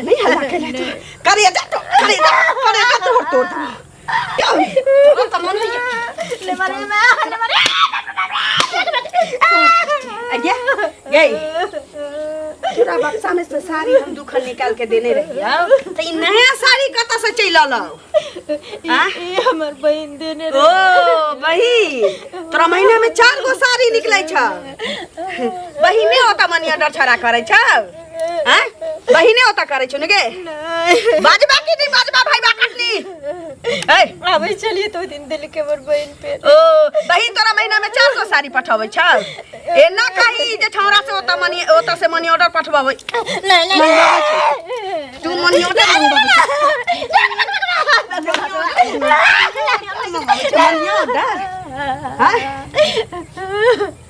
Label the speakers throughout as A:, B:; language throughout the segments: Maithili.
A: नहीं हल्ला केले तू करे जा तो करे जा करे जा तोड़ तोड़ तोड़ त मन होइए
B: ले मारे मैं ले मारे
A: आज्ञा गई तोरा बक्सा में से साड़ी हम दुखन निकाल के देने रही त ई नया साड़ी कतऽ से चलि अलौ
B: ई ई हमर बहिन देने
A: ओ बहिन तोरा महीना में चार गो साड़ी निकलै छ बहिने ओता मनी ऑर्डर छड़ा करै छ हैं बहिने ओता करै छौ ने गे
B: नहीं
A: बाजबा की नहीं बाजबा भाई बा कटनी ए
B: आबै छलियै तऽ ओहि दिन देलकै हमर बहिन पे
A: ओ बहिन तोरा महीना में चार गो साड़ी पठाबै छ एना कही जे छौरा से ओता मनी ओता से मनी ऑर्डर पठबाबै
B: नहीं नहीं
A: तू मनी ऑर्डर मंगबाबै मनी ऑर्डर हैं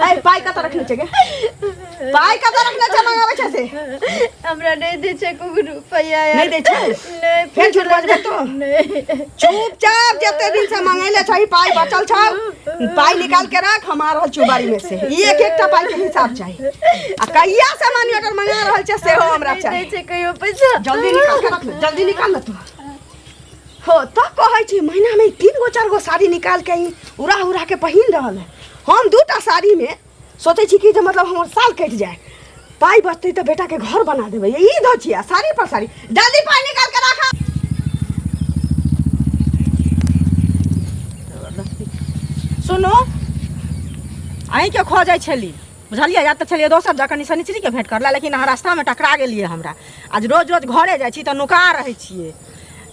A: ए पाई कतऽ रखने छै गे पाई कतऽ रखने छै मंगाबै छै से
B: हमरा नहीं दै छै कोनो रुपैआ यार
A: नहीं दै छै
B: नहीं
A: फेर झूठ बजबै तो
B: नहीं
A: चुपचाप जते दिन से मंगैले छही पाई बचल छौ पाई निकाल के रख हम आ रहल छी बाड़ी में से ई एक एकटा पाई के हिसाब चाही आ कहिया से मनी ऑर्डर मंगा रहल छै सेहो हमरा
B: नहीं
A: चाही
B: दै छै कहियो पैसा
A: जल्दी निकाल के रख ले जल्दी निकाल ले तू हो तऽ कहै छी महीना में तीन गो चार गो साड़ी निकाल के ई उड़ा उड़ा के पहिन रहल है हम दूटा साड़ी में सोचै छी कि जे मतलब हमर साल कटि जाए पाइ बचतै तऽ बेटाके घर बना देबै ई धो छियै साड़ी पर साड़ी जल्दी पाइ निकाल के राख
C: सुनू अहीँके खोजै छली बुझलियै या तऽ छलियै दोसर जगह कनि शनिचरीके भेँट करला लेकिन अहाँ रास्तामे टकरा गेलियै हमरा आज रोज रोज घरे जाइ छी तऽ नुका रहै छियै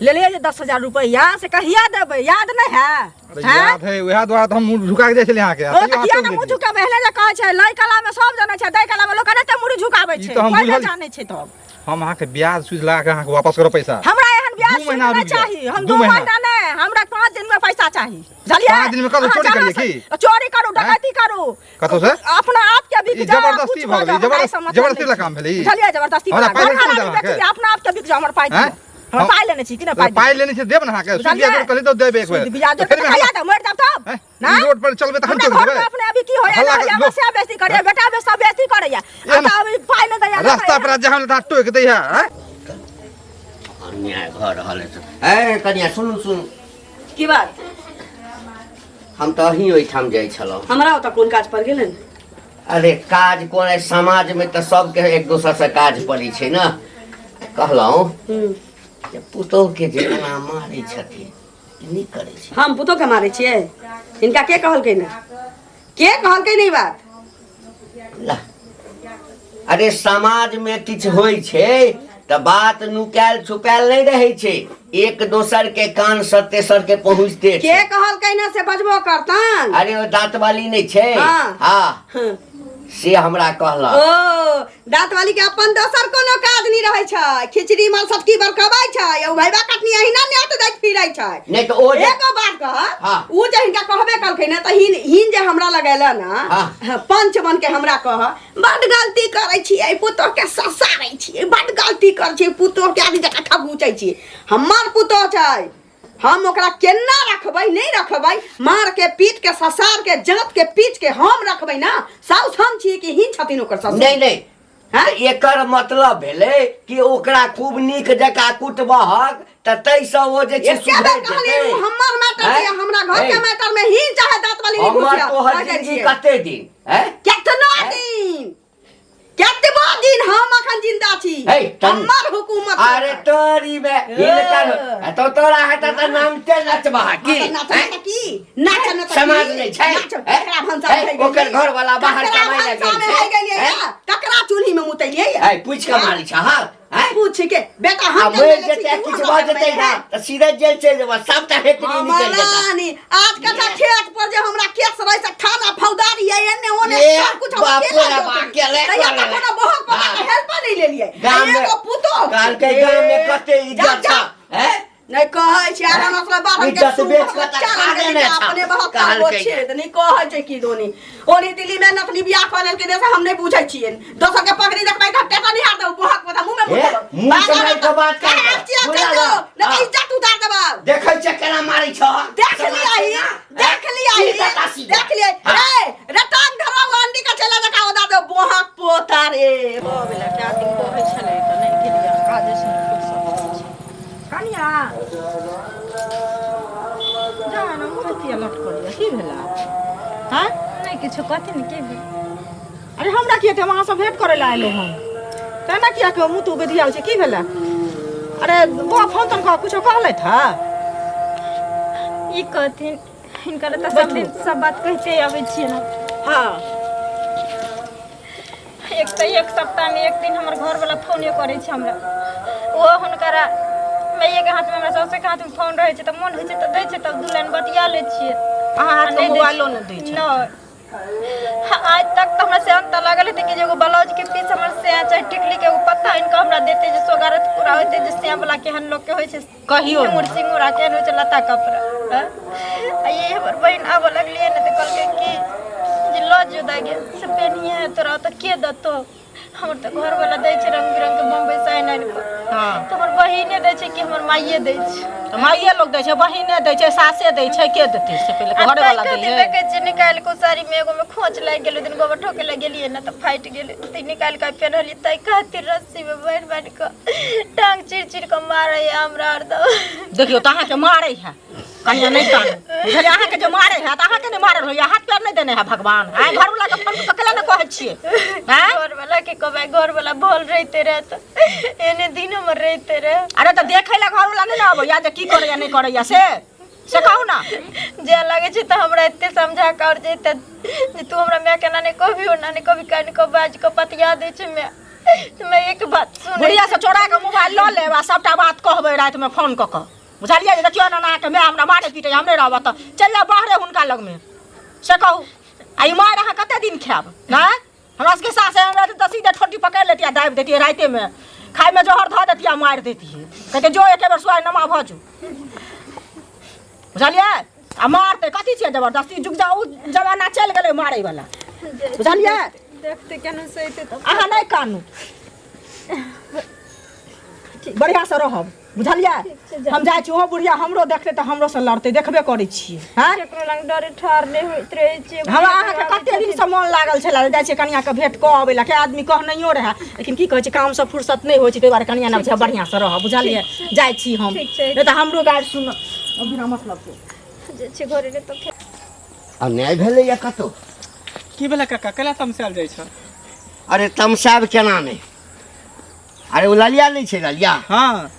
C: लेलियै जे 10,000 रुपैआ से कहिया देबै याद नहि है
D: अरे
C: हैं?
D: याद है वएह दुआरे तऽ हम मुँह झुका के जाइ छलियै अहाँके
C: ओ तऽ
D: तैयो अहाँ
C: किया
D: टोकि
C: ने मुँह
D: देलियै।
C: झुकेबै एहने जे कहै छै लै कला मे सब जानै छै दै कला मे लोक एनाहिते मुड़ी झुकाबै
D: ई
C: छै
D: तऽ हम
C: कोइ नहि
D: बुझल-
C: जानै छै तब
D: हम अहाँके ब्याज सूद लगा के अहाँके वापस करब पैसा
C: हमरा एहन ब्याज
D: दू महीना
C: सूद नहि
D: रुकि जाउ।
C: चाही हम
D: दू
C: 2
D: महीना।
C: महीना नहि हमरा 5 दिन में पैसा चाही बुझलियै
D: 5 दिन में कतौ
C: अहाँ
D: चोरी
C: जरा
D: करियै
C: से-
D: की?
C: चोरी करू
D: हैं?
C: डकैती करू
D: कतौ से?
C: अपना आप के बिक
D: ई
C: जाओ
D: जबरदस्ती
C: कुछ
D: भऽ
C: भऽ
D: गेलै,
C: जाओ, हमरा
D: जबरदस्ती-
C: एहिसँ मतलब
D: जबरदस्ती
C: नहि
D: वाला काम भेलै ई।
C: बुझलियै जबरदस्ती
D: हमरा
C: वाला।
D: पाइ
C: घर
D: नहि
C: हरामी
D: देब अहाँके।
C: बेटी अपना आप के बिक जाओ हमर पाइ दिअ
D: हैं?
C: हमर
D: हम-
C: पाइ लेने छी कि नहि पाइ
D: पाइ लेने छी देब ने अहाँके सूद
C: बुझलियै?
D: ब्याज कहली तऽ देब एक बेर
C: सूद ब्याज
D: तऽ फेर
C: तऽ कहिया देब मरि जाब तब
D: हैं?
C: ना?
D: ई रोड पर चलबै तखन
C: हमरा
D: टोकि
C: घर
D: देबै
C: में अपने अभी की होया
D: हल्ला
C: ना होया
D: लोक-
C: बस बेइज्जती करैया बेटा बेसा बेइज्जती करैया आ
D: एहन-
C: तऽ अभी पाइ नहि दैया
D: रास्ता पर जहाँ तहाँ टोकि दै है हैं?
E: अन्याय भऽ रहल अछि ए कनिया सुनू सुनू
A: की बात
E: हम तऽ अहीं ओहिठाम जाइ छलहुँ
A: हमरा ओतऽ कोन काज पड़ गेलै
E: अरे काज कोन अइ समाजमे तऽ सबके एक दोसरसँ काज पड़ै छै ने कहलहुँ जे पुतोहके जे एना मारै छथिन ई नीक करै छै
A: हम पुतोह के मारै छियै हिनका के कहलकै ने के कहलकै ने ई बात
E: ला अरे समाजमे किछु होइ छै तऽ बात नुकायल छुपायल नहि रहै छै एक दोसर के कान से तेसर के पहुँचते
A: के
E: छै
A: कहलकै ने से बजबो करतन
E: अरे ओ दाँत वाली नहि छै
A: हाँ।
E: हाँ
A: हँ।
E: से हमरा कहलक
A: ओ दाँत वाली के अपन दोसर कोनो काज नहीं रहै छै खिचड़ी मल सटकी बरकबै छै ओ भैबा कटनी अहिना नेत दैत फिरै छै
E: नहि तऽ ओ जे
A: एगो बात कह
E: हाँ।
A: उ जे हिनका कहबे कलकै ने तऽ हिन हिन जे हमरा लगेला ना
E: हाँ।
A: हाँ, पंच बन के हमरा कह बड गलती करै छियै पुतोह के ससारै छियै बड गलती करै छियै पुतोह के आदमी जकाँ ठगुचै छियै हमर पुतोह छै हम ओकरा केना रखबै नहि रखबै मार के पीट के ससार के जात के पीट के हम रखबै ना साउस हम छियै कि हिन छथिन ओकर ससुर
E: नहि नहि
A: हैं?
E: तऽ एकर मतलब भेलै कि ओकरा खूब नीक जकाँ कुटबहक तऽ ताहिसँ ओ जे छै
A: एके बेर
E: सुधरि
A: कहलियै
E: जेतै
A: उ हमर मैटर
E: हैं?
A: छियै हमरा घर के
E: हैं?
A: मैटर में हिन चाहे दांत वाली नहीं
E: हमर
A: घुसिया
E: तोहर
A: कहि दै
E: जिंदगी
A: छियै।
E: कते दिन हैं?
A: केतना दिन केतबो दिन हम अखन जिंदा छी
E: हे, तनी-
A: हमर हुकूमत
E: अरे तोरी में हिनकर तो तोरा हेता तऽ नामते नचबा की
A: हाँ, नाचब
E: हैं?
A: तऽ की नाचब तऽ की?
E: समाज नहि छै
A: नाचब,
E: हैं?
A: ककरा भनसा
E: हैं?
A: में है
E: ओकर
A: गेलियै?
E: घरवाला बाहर
A: ककरा
E: कमाइ लए
A: भनसा
E: गेल
A: में
E: छै
A: है गेलियै
E: हैं?
A: या? ककरा चूल्ही में मुतैलियै या?
E: है पूछि कऽ मारै छ हँ हैं?
A: पूछ के बेटा
E: आ
A: हम
E: मरि
A: जन्म लेने
E: जेतै
A: छी, तू
E: किछु
A: हमरा
E: भऽ जेतै
A: जन्म
E: ने
A: लेने।
E: तऽ सीधे जेल चलि जेबह सबटा हेतरी
A: हमर
E: निकलि जेतै
A: रानी आज कथा खेत पर जे हमरा केस रहे से थाना फौदारी है एने ओने
E: ए,
A: सब कुछ हम
E: बाप
A: अकेला
E: रे बाप,
A: जोतली।
E: अकेले
A: तैया
E: कऽ
A: तक
E: लेले।
A: कोनो बहुत पता के
E: हाँ।
A: हेल्प नहीं लेलिए
E: गाम में
A: एगो पुतोह
E: कहलकै गाम में कते
A: जा,
E: इज्जत
A: जा।
E: छ हैं?
A: नहीं कहै छै आर हम अपना बाहर के
E: इज्जत
A: सुबह
E: बेच कऽ तऽ
A: चार
E: खा
A: रंग के
E: लेने
A: दिका
E: छह।
A: अपने बहुत
E: कहलकै
A: काबो छे तऽ नहीं कहै छै की दोनी ओनी दिल्ली में नतनी बियाह कऽ लेलकै से हम नहीं बुझै छियै दोसर के पगड़ी देखबै तऽ टेटा निहार देब बोहक पता मुँह में
E: ए,
A: मुँह
E: मुँह सम्हारि कऽ बात कर। बुझल
A: नहीं
E: हँ।
A: तऽ इज्जत उतार देब
E: देखै छै केना मारै छ
A: देख लिया ही देख लिया ही देख लिया ए रे टांग धरवा अंडी का चला जका ओदा दे बोहक पोता रे
B: भऽ गेलै कए दिन कहै छलै तऽ नहि गेलियै काजे से
C: की भेला हँ?
B: नहि किछो, कथी ने के भेल?
C: अरे हमरा किया, हम अहाँसँ भेंट करै लए आयलहुँ हन, तेना किया के मुँह तू बेधियाल छै? की भेला? अरे बौआ फोन तोन कऽ कुछो कहलथि हँ?
B: ई कहथिन, हिनकर तऽ सब दिन सब बात कहिते अबै छियै ने।
C: हाँ।
B: एक तऽ एक सप्ताहमे एक दिन हमर घरवला फोने करै छै हमरा। ओहो हुनकर माइएके हाथमे, हमरा साउसेके हाथमे फोन रहै छै, तऽ मोन होइ छै तऽ दै छै, तब दू लाइन बतिया लै छियै।
C: अहाँ हाथमे
B: नहि दै
C: मोबाइलो नहि दै छै?
B: नहि, आज तक तऽ हमरा सेहन तऽ लागल हेतै कि जे एगो ब्लाउजके पीस हमर सेया चाहे टिकलीके एगो पत्ता आनि कऽ हमरा देतै, जे सोगारत पूरा होइतै, जे सेया केहन लोकके होइ छै।
C: कहियो नहि।
B: सिंगूर सिंगूर आ केहन होइ छै लत्ता कपड़ा। हँ? आ ये हमर बहिन आबऽ लगलियै ने तऽ कहलकै कि जे लऽ जो दाइ से पेनिहे, तोरा ओतऽ के देतौ? हमर तऽ घरवला दै छै रंग बिरंग के बम्बई से आनि आनि कऽ। तऽ हमर बहिने दै छै कि हमर माइये दै छै?
C: तऽ माइए लोग दै छै, बहिने दै छै, सासे दै छै, के देतै से पहिले?
B: आ
C: घरे वाला
B: ताहि
C: दै
B: खातिर
C: है।
B: देखै छियै निकालि कऽ, साड़ी मे एगो मे खोंच लागि गेलै, दिन गोबर ठोके लए गेलियै ने तऽ फाटि गेलै, तऽ निकालि कऽ पेन्हलियै। ताहि खातिर रस्सी मे बान्हि बान्हि कऽ टांग चीर चीर कऽ मारैया हमरा हरदम।
C: देखियौ तऽ अहाँके मारै है। कनिया नहि कानू, बुझलियै? अहाँके जे मारै है तऽ अहाँके नहि मारल होइया? हाथ पैर नहि देने है भगवान? आँय, घरवला के फोन कऽ केला ने कहै छियै? आँय,
B: घरवला के कहबै, घरवला भल रहिते रहे तऽ एने दिन हमर रहिते रहे।
C: अरे तऽ देखै लए घरवला नहि ने अबैया जे की करैया नहि करैया, से कहू ना।
B: जे लागै छै तऽ हमरा एते समझा कऽ आओर जेतै जे तू हमरा माय केना नहि कहबी, ओना नहि कहबी, कानि कऽ बाजि कऽ पतिया दै छै माय, तऽ माय एक बात सुनै।
C: बुढ़िया से चोरा के मोबाइल लऽ लेब आ सबटा बात कहबै रातिमे फोन कऽ कऽ, बुझलियै? जे देखियौ ने अहाँके माय हमरा मारे पीटे, हम नहि रहब तऽ चलि जाउ बाहरे हुनका लगमे, से कहू। आ ई मारि अहाँ कते दिन खायब? नहि, हमरा सबके सास एहन रहतै तऽ सीधे ठोटी पकड़ि लेतियै आ दाबि दैतियै, रातिमे खायमे जहर धऽ दैतियै आ मारि दैतियै, कहतै जो एके बेर सुआइ नमा भऽ जो, बुझलियै? आ मारतै कथी छियै जबरदस्ती? जुग जा, ओ जमाना चलि गेलै मारैवला, बुझलियै?
B: देखते केना सहिते तऽ।
C: अहाँ नहि कानू, बढ़िआँसँ रहब, बुझलियै? हम जाइ छी, ओहो बुढ़िया हमरो देखतै तऽ हमरो से लड़तै, देखबे करै छियै। हँ,
B: केकरो लग डरे ठाढ़ नहि होइत रहै छै।
C: हमरा अहाँके कते दिनसँ मोन लागल छलै, जाइ छियै कनियाँके भेंट कऽ अबै लए, के आदमी कहनैयो रहए, लेकिन की कहै छै, कामसँ फुर्सत नहि होइ छै, ताहि दुआरे कनियाँ ने छै, बढ़िआँसँ रहब, बुझलियै? जाइ छी हम।
B: ठीक छै।
C: नहि तऽ हमरो गारि सुन बिना मतलब के।
B: जे छै घरे नहि तऽ
E: अन्याय भेलैया कतौ?
F: की भेलै काका, कैला तमसायल जाइ छ?
E: अरे तमसायब केना नहि? अरे ओ ललिया नहि छै ललिया?
F: हाँ।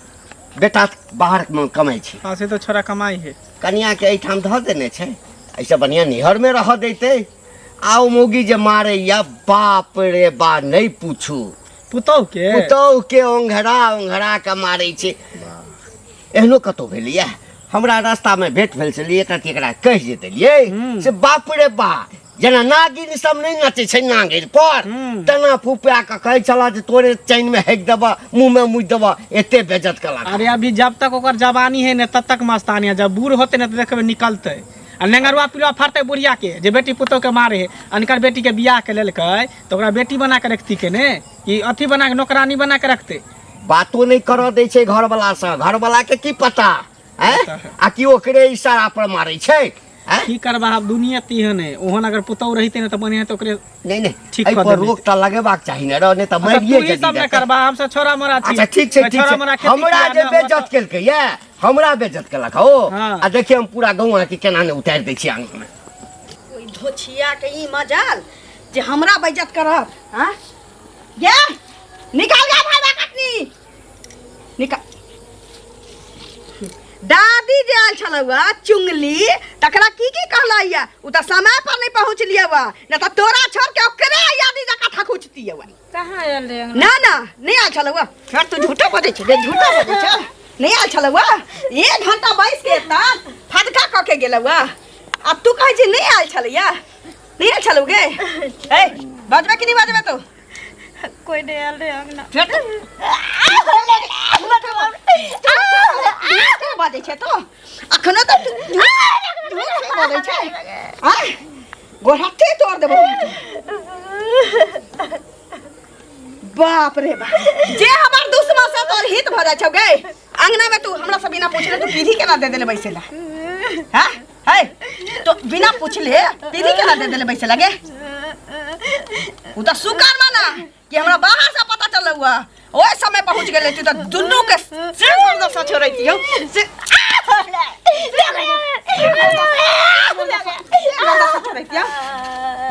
E: बेटा बाहर मे कमाइ छै।
F: हाँ, से तऽ छोरा कमाइ है।
E: कनियाके एहिठाम धऽ देने छै, एहिसँ बढ़िआँ नैहरमे रहऽ दैतै। आ ओ मौगी जे मारैया, बाप रे बा, नहि पूछू।
F: पुतहु के?
E: पुतहु के ओंघरा ओंघरा के मारै छै। एहनो कतौ भेलैया? हमरा रास्तामे भेंट भेल छलै एकरा, एकरा कहि जे देलियै से बाप रे बा, जेना नागिन सब नहि नाचै छै नागिन पर तेना फुफा कऽ कहै छला जे तोरे चैन मे हेक देबऽ, मुँह मे मुइ देबऽ, एते बेजत कला।
F: अरे अभी जब तक ओकर जवानी है ने तब तक मस्तानी है, जब बूढ़ होते ने तऽ देखबै निकलतै आ नेंगरुआ पिलुआ फड़तै बुढ़िया के जे बेटी पुतोह के मारे है। अनकर बेटी के बियाह के लेलकै तऽ ओकरा बेटी बना के रखती के ने कि अथी बना के, नौकरानी बना के रखते?
E: बातो नहि करऽ दै छै घरवला सँ। घरवला के की पता आँय, आ कि ओकरे इशारा पर मारै छै आँय?
F: की करबा आब, दुनिया तेहन है। ओहन अगर पुतोह रहिते ने तऽ बढ़िया, तऽ ओकरे
E: नहि नहि,
F: ठीक
E: एहि
F: कऽ
E: पर
F: देने।
E: रोक तऽ लगेबाक चाही ने रौ, नहि तऽ
F: अच्छा,
E: मरिए
F: तू ही सब ने
E: जेती।
F: करबा, हम सब छोरा मोरा छी।
E: अच्छा ठीक छै, ठीक
F: छोरा मोरा
E: छै।
F: खेती
E: हमरा
F: किया
E: जे
F: ने
E: बेज्जत केलकै ये, हमरा बेज्जत केलक हो।
F: हाँ।
E: आ देखिए हम पूरा गौआ के केना ने उतारि दै छी आंगन मे।
A: ओहि धोछिया के ई मजाल जे हमरा बेइज्जत करत? हाँ गे, निकाल गे भाई कटनी निकाल। दादी जे आयल छलौआ चुंगली, तकरा की की कहलैया? उ तऽ समय पर नहीं पहुँचलियै वा, न तऽ तोरा छोड़ के ओकरे यादी जकाँ थकुचतियै वा।
B: कहाँ आयल रे अंगना?
A: ना ना, नहीं आयल छलौआ। यार तू झूठो बजै छै रे, झूठो बजै छै। नहीं आयल छलौआ? एक घंटा बैस के एतऽ फदका कऽ के गेलौआ आ तू कहै छी नहीं आयल छलैया। नहीं आयल छलौ गे? ए, बजबे कि नहीं बजबे तू?
B: कोई नहीं आयल रे अंगना।
A: बजै छै तो अखनो तऽ तू झूठ बजै छै। आँय, गोरहट्टी तोड़ देबो। बाप रे बाप, जे हमर दुश्मन से तोर हित भऽ जाइ छौ गे। अंगना में तू हमरा से बिना पूछले तू पीढ़ी केना दे देले बैसे ला? हाँ है तो बिना पूछले पीढ़ी केना दे देले बैसे लगे? उ तऽ शुक्र माना कि हमरा बाहर से पता चल हुआ, ओहि समय पहुंच गेले। तू तऽ दुनू के सिर पर दशा छोड़ैती हो से।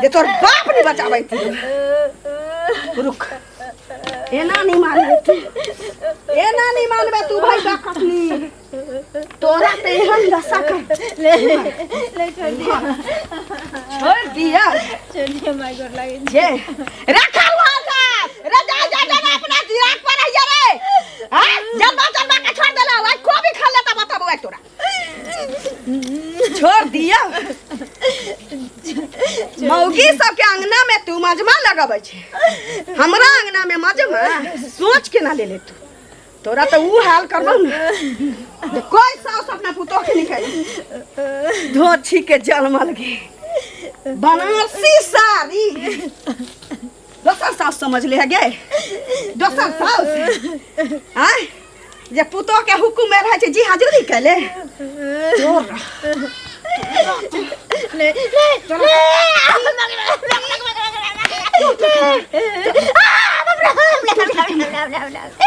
A: जे तोर बाप नहीं बचाबै रुक, एना नहीं मानबे तू, एना नहीं मानबे तू भाई बकनी, तोरा ते एहन दशा कर।
B: ले ले, छोड़ दिया।
A: छोड़ दिया।
B: छोड़ दिया, माय गोर लागे।
A: जे रखा हुआ था रे, जा जा जा अपना दिराग पर रहिया रे। हां, जलवा जलवा के छोड़ देला, आज को भी खा लेता बताबो, आज तोरा छोड़ दिया। मौगी सबके अंगना में तू मजमा लगाबै छै, हमरा अंगना में मजमा सोच के ना ले ले तू। तोरा तो ऊ हाल करबौ ने जे कोई साउस अपना पुतोह के निकाल धोछी के जलमल गे बनारसी साड़ी। दोसर साउस समझ ले गे, दोसर साउस आय जे पुतोह के हुकुम में रहै छै जी हाजुरी कैले तोरा।
B: नहीं नहीं।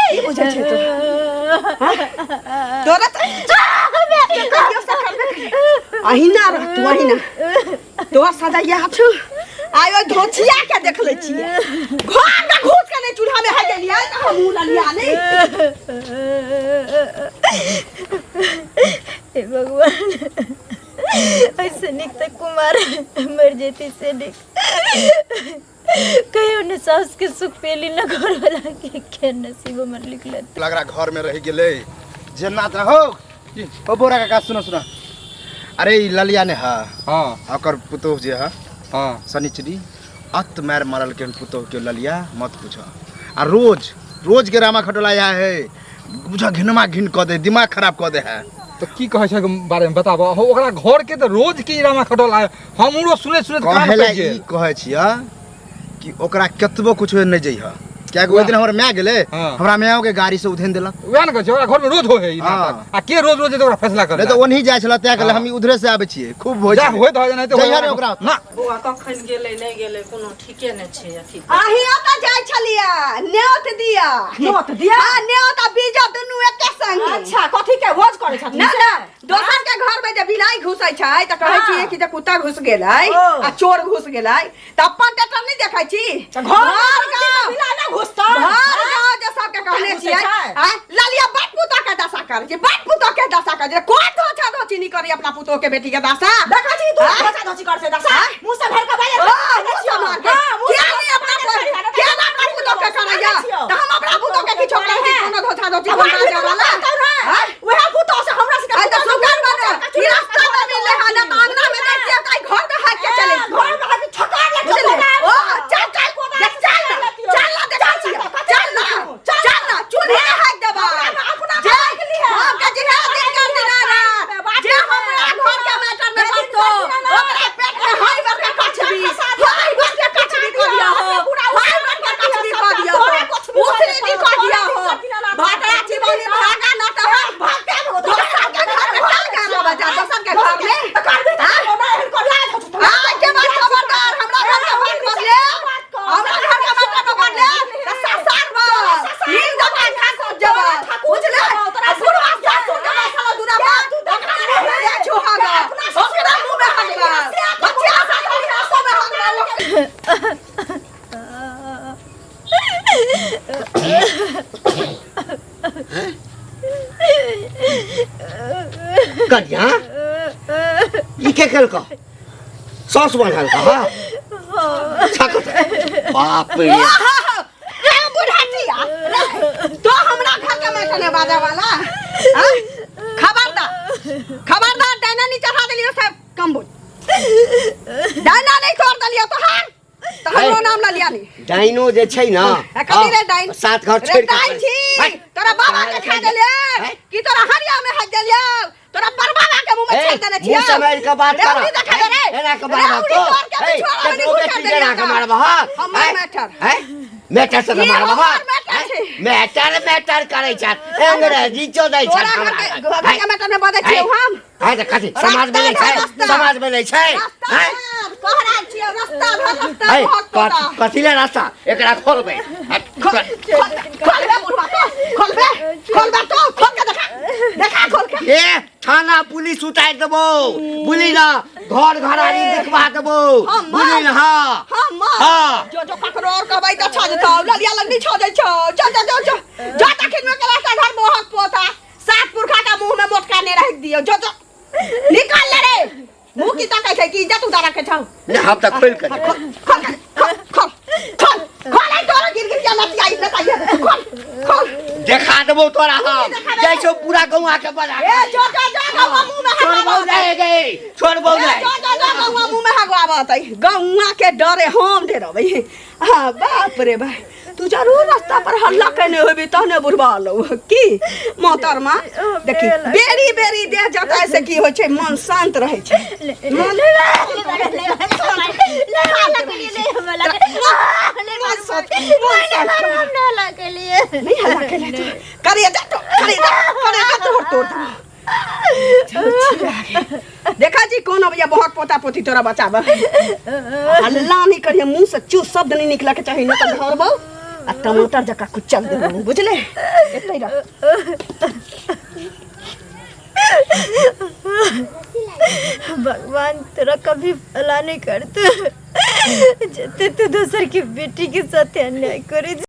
A: की बुझै छै तू? तोरा तऽ अहिना रह तू, अहिना तोहर सदा इएह छौ। आइ ओहि धोछिया के देख लै छियै, घर में घुस के नहि चूल्हा में है गेलियै तऽ हमहूँ ललिया नहि।
B: हे भगवान, ऐसे निक तऽ कुमार मर जेती से निक। कहियो ने सास के सुख पेली न घर वाला के नसीब हमर लिखल।
D: लग रहा घर में रह गेलै जेना तऽ हो। ओ बोरा काका, सुनो सुनो, अरे ई ललिया ने है?
G: हाँ।
D: ओकर पुतोह जे है।
G: हाँ।
D: शनिचरी अत मार मारल के पुतोह के ललिया, मत पूछ। आ रोज रोज के रामा खटोला आया है, बुझा घिनमा घिन कऽ दे, दिमाग खराब कऽ दे है।
G: तऽ की कहै छै बारे में बताबऽ हो। ओकरा घर के तऽ रोज के रामा खटोला है, हमरो सुनै सुनै कान
D: कहे ला
G: पकि
D: ई
G: गेल।
D: कहै छियै कि ओकरा कतबो कुछ नहि जइह, कियाकि ओहि दिन हमर माय गेलै।
G: हाँ।
D: हमरा मायो के गाड़ी से उधेन देलक।
G: वएह ने कहै छै, ओकरा घर में रोज होइ है ई
D: हाँ।
G: नाटक। आ के रोज रोज जेतै ओकरा फैसला
D: नहि
G: करे?
D: तऽ ओनही जाइ छलै, तैं कहले
G: हाँ।
D: हम उधरे से आबै छियै, खूब होइ
G: जा
D: छलै।
G: होइत है, नहि तऽ
D: जइह ने ओकरा।
G: ना।
C: बौआ कखन गेलै नहि गेलै, कोनो ठीके नहि छै अथी।
A: अहीं ओतऽ जाइ छलियै न्योत दिया।
C: न्योत दिया?
A: हाँ, न्योत आ बीजो दुनू एके संगे।
C: अच्छा, कथी के भोज करै छथिन?
A: ना ना, दोसर के घर में जे बिलाई घुसै छै तऽ कहै
C: हाँ।
A: छियै कि जे कुत्ता घुस गेलै
C: ओ।
A: आ चोर घुस गेलै, तऽ अपन टेटर नहि देखै छी?
C: तऽ घर में
A: घर
C: तऽ
A: गाँव
C: बिलाइ नहि घुसतै।
A: घर गाँव जे सबके कहने
C: घुसै
A: छियै।
C: छै?
A: आँय, ललिया बट पुतोह के दशा करै छै, बट पुतोह के दशा करै छै। कोन धोछा धोची नहि करी अपना पुतोह के बेटी के दशा?
C: देखै छी तू
A: आँय?
C: धोचा धोची करै छै दशा।
A: आँय?
C: मुँह से भरि कऽ बाजै
A: ओ,
C: छै।
A: मुँह से मार के।
C: हाँ, मुँह से
A: किया नहि अपना किया नहि अपना पुतोह के करैया? तऽ हम अपना पुतोह के किछो कहै छी? कोनो धोछा धोची
C: आब
A: बंदा
C: आदमी
A: जावला।
C: तऽ रहै।
A: आँय?
C: उएह पुतोह से हमरा सबके
A: आइ तऽ
C: पुतोह
A: सुगर बने ई रास्ता में मिलले हन, तऽ अंगना में देखिए तऽ घर में हाथ के चले।
C: घर में हाथ ठकार ले।
A: बुझलियै? ओ चल चल देख, चल ना, चल ना, देखै छियै। चल ना, चल ना, चूल्हे में हाथ देबै। जे हम के जिहे दिन कर दिना रात, जे हमरा घर के मैटर में पड़तो, ओकरा पेट में हाय भर के कछबी, हाय भर के कछबी कऽ दिया हो, हाय भर के कछबी कऽ दिया हो, उसरी भी कऽ दिया हो। भातरा चिबौनी भागा न तऽ हो। दोसर के घर में चल गाना बजा, दोसर के घर में। हाँ, के बात खबरदार, हमरा घर के बात बदले, हमरा घर के बात के बदले, तऽ ससार बस, नीक जकाँ ठाकुर जेबै, बुझले? आ बुढ़वा सासुर के बसल दूरा बाप, ओकरा मुँह में जाइ छौ हगऽ, ओकरा मुँह में हगबै, बचिया सासुर के आँखो में हगबै।
E: कनिया, ई के केलकौ? सौस बनल का? बाप रे!
A: रे बुढ़ाटिया, रे, तो हमरा घर के मैटर में बाजा वाला, हाँ? खबरदार, खबरदार, डायना नहीं चढ़ा देलियो सब कम्बुज, डायना नहीं तोड़ देलियो तोहार तऽ हमरो नाम लऽ लिया नहीं।
E: डाइनो जे छै ने।
A: आ, कथी रे डाइन?
E: सात घर
A: रे
E: छोड़ि के
A: डाइन छी।
E: है।
A: तोरा बाबा के खा देलियै
E: है।
A: कि तोरा हरिया में हक देलियै? तोरा परबाबा के मुंह में
E: ए,
A: छेड़ देने छियै।
E: मुँह सम्हारि कऽ बात
A: रे
E: कर।
A: उड़ी देखा दे रे।
E: एना के
A: रे
E: मारब
A: उड़ी
E: तो
A: तोड़ के
E: ए,
A: पिछुआड़ा में
E: केकरो
A: घुसा
E: बेटी
A: देलियै
E: जेना के
A: तऽ।
E: मारबह?
A: हमर
E: हैं?
A: मैटर।
E: हैं? मैटर से
A: ई
E: मारबह?
A: हमर मैटर छै।
E: मैटर मैटर करै छथि, अंग्रेजी चोदै छथि।
A: तोरा घर के घर के मैटर में बजै छियौ हम?
E: है तऽ कथी समाज
A: रास्ता
E: बनै छै?
A: धर, रास्ता।
E: समाज बनै छै?
A: रास्ता
E: हैं?
A: धर, कह रहल छियौ रास्ता धर, रास्ता
E: है,
A: धर तोरा।
E: कथी ले रास्ता एकरा खोलबै?
A: खोल, खोल रे बुढ़वा, खोल। खोलबे खोलबे तो खोल के देखा देखा खोल के
E: ए थाना पुलिस उतार देबो बुझली ना घर घरारी देखवा देबो
A: हम
E: बुझली ना हाँ
A: हम
E: हाँ।
A: जो जो ककरो और कहबै तऽ छऽ जेतौ ललिया लगनी छऽ जाइ छौ जा जा जा जा जा तखन के रास्ता घर मोहक पोता सात पुरखा का मुंह में मोटका ने रख दियो जो जो निकाल ले रे मुंह की ताकै छै कि इज्जत उतारा के छौ
E: नहीं हम तऽ खोलि कऽ
A: खोल खोल खोल खोल खोल खोल आई तोरा गिर गिर के लतियाई लतियाई खोल खोल
E: देखा देबो तोरा हम
A: देखा देबो?
E: जाइ छौ पूरा गौआ के बजा
A: ए जो जो जो गौआ मुंह में
E: छोड़बौ
A: हगवाबत
E: नहीं गई छोड़बौ
A: ए,
E: नहीं
A: जो जो जो गौआ मुंह में हगवाबत है गौआ के डरे हम डरबै हाँ बाप रे भाई तू जरूर रास्ता पर हल्ला केने होबी तहने बुढ़बा लो की मोहतरमा देखी बेरी बेरी देह जताय से की होइ छै मन शांत रहै छै मन नहीं हल्ला केले तू करे जा तो करे जा करे जा तोड़ तोड़ देखा जी कौन अबैया बहुत पोता पोती तोरा बचाब हल्ला नहीं करिए मुंह से चू शब्द नहीं निकला के चाही न तो धरबौ आ टमाटर जका कुचल देबौ बुझले एतै रह
B: भगवान तेरा कभी भला नहीं करते जते तू दोसर की बेटी के साथ अन्याय करे।